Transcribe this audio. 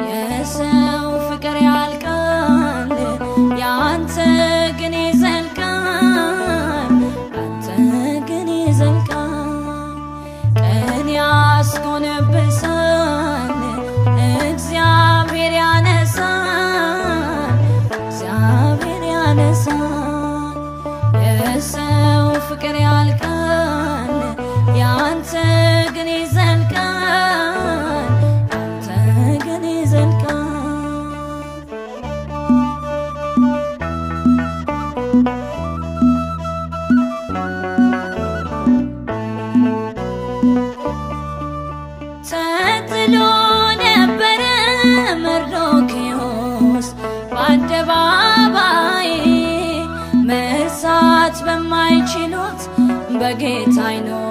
የሰው ፍቅር ያልቃል፣ ያንተ ግን ይዘልቃል፣ ያንተ ግን ይዘልቃል። ቀን ያስጎነብሳል፣ እግዚአብሔር ያነሳል፣ እግዚአብሔር ያነሳል። የሰው ፍቅር ያልቃል፣ ያንተ ግን ይዘልቃል፣ ያንተ ግን ይዘልቃል። ተጥሎ ነበረ መርዶክዮስ በአደባባይ፣ መርሳት በማይችሉት በጌታ ዓይኖች።